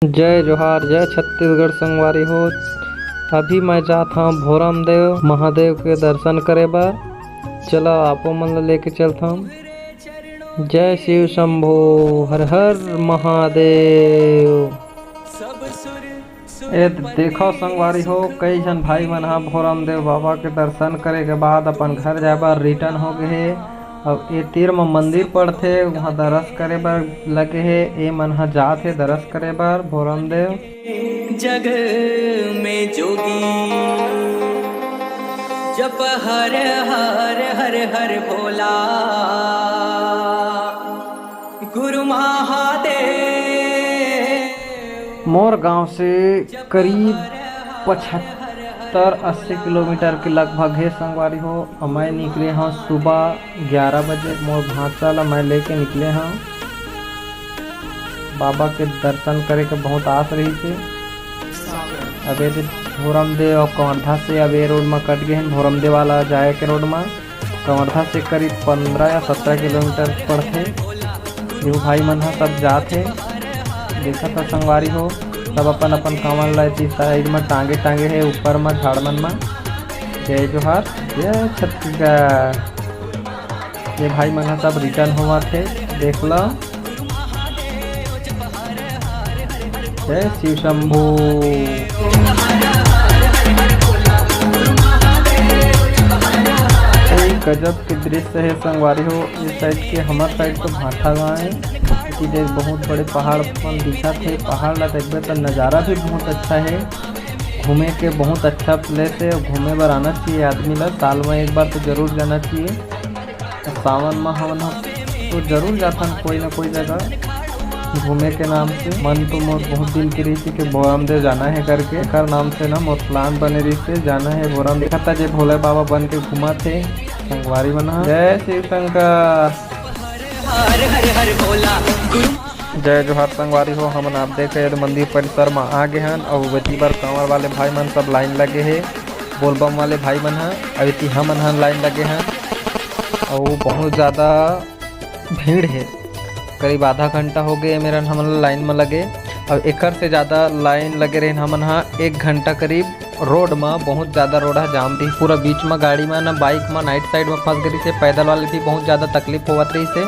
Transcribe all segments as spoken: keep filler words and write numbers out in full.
जय जोहार, जय छत्तीसगढ़ संगवारी हो। अभी मैं जात हंव भोरमदेव महादेव के दर्शन करे बर। चला, आपो मन ला लेके चलत हंव। जय शिव शंभो, हर हर महादेव। ए देखो संगवारी हो, कई झन भाई मन ह भोरमदेव बाबा के दर्शन करे के बाद अपन घर जाए बर return हो गए हे। अब ए तीर म मंदिर पड़थे, उहाँ दरस करे बर लगे हे। ए मन ह जात हे दरस करे बर भोरमदेव। जग में जोगी जप हर हर हर हर भोला गुरु महादेव। मोर गांव से करीब पचहत्तर अस्सी किलोमीटर के लगभग हे संगवारी हो। अउ मैं निकले हंव सुबह ग्यारह बजे, मोर भांचा ला मैं लेके निकले हंव। बाबा के दर्शन करे के बहुत आस रहिस हे। अब ए दे भोरमदेव अउ कवर्धा से अब ए road म कट गए हन, भोरमदेव वाला जाए के road म। कवर्धा से करीब पन्द्रह या सत्रह किलोमीटर पड़थे। ये भाई मन ह सब जात हे, देखत ह संगवारी हो, सब अपन अपन कांवर ला एती side म टांगे टांगे हे, ऊपर म झाड़ मन म। जय जोहार, जय छत्तीसगढ़। ये भाई मन ह सब return होवत हे, देख ल। जय शिव शंभू। ए गजब के दृश्य हे संगवारी हो। ये side के, हमर side तो भाठा गांव हे, कि देख बहुत बड़े पहाड़ मन दिखत हे। पहाड़ ला देखबे त नजारा भी बहुत अच्छा हे, घूमे के बहुत अच्छा place हे, घूमे बर आना चाहिए आदमी ला, साल में एक बार तो जरूर जाना चाहिए। सावन म हमन ह तो जरूर जाथन कोई ना कोई जगह घूमे के नाम से। मन तो मोर बहुत दिन के रहिस हे कि भोरमदेव जाना हे करके, एकर नाम से ना मोर plan बने रहिस हे जाना हे भोरमदेव। देखत ह जे भोले बाबा बन के घूमत हे संगवारी मन ह। जय शिव शंकर। हर हर हर भोला गुरु। जय जोहार संगवारी हो, हमन आप देख रहे हो मंदिर परिसर म आ गे हन अउ वेती बर कांवर वाले भाई मन सब line लगे हे, बोलबम वाले भाई मन ह, अउ एती हमन ह line लगे हन अउ बहुत ज्यादा भीड़ हे। करीब आधा घंटा हो गए मेरन हमन ला line म लगे, अउ एकर से ज्यादा line लगे रहेन हमन ह एक घंटा करीब। Road म बहुत ज्यादा road ह जाम रहिस, पूरा बीच म गाड़ी म न bike म night side म फंस गए रहिस हे। पैदल वाले भी बहुत ज्यादा तकलीफ होवत रहिस हे,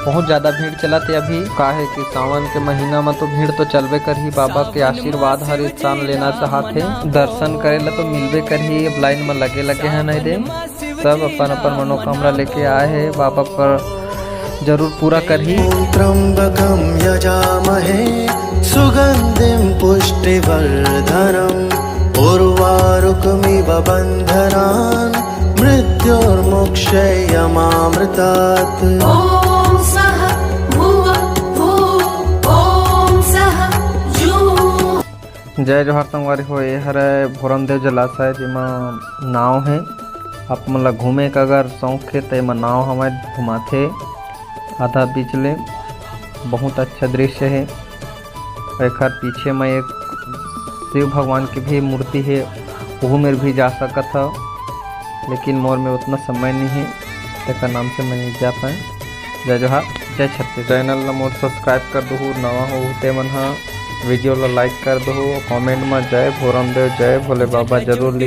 बहुत ज्यादा भीड़ चलत हे अभी। का हे कि सावन के महीना म तो भीड़ तो चलबे करही, बाबा के आशीर्वाद हर इंसान लेना चाहत हे, दर्शन करे ला तो मिलबे करही। अब line म लगे लगे हे नहीं दे, सब अपन अपन मनोकामना लेके आए हे, बाबा पर जरूर पूरा करही। ॐ त्र्यम्बकं यजामहे सुगन्धिं पुष्टिवर्धनम्। उर्वारुकमिव बन्धनान् मृत्योर्मुक्षय्यमामृतात्। ॐ सः भूः ॐ सः जूः। जय जोहार संगवारी हो, ये हरे भोरमदेव जलाशय, जेमा नाव हे। आप मन ला घूमे के अगर शौक हे, त एमा नाव हवय, घुमाथे आधा बीच ले। बहुत अच्छा दृश्य हे। एखर पीछे म एक शिव भगवान के भी मूर्ति हे, ओहू मेर भी जा सकत हव, लेकिन मोर में उतना समय नहीं हे, तेकर नाम से मैं नहीं जा पाए। जय जोहार, जय छत्तीसगढ़। Channel ला मोर subscribe कर दुहू, नवा हो ते मन ह video ला like कर दुहू, comment म जय भोरमदेव, जय भोले बाबा जरूर लिख।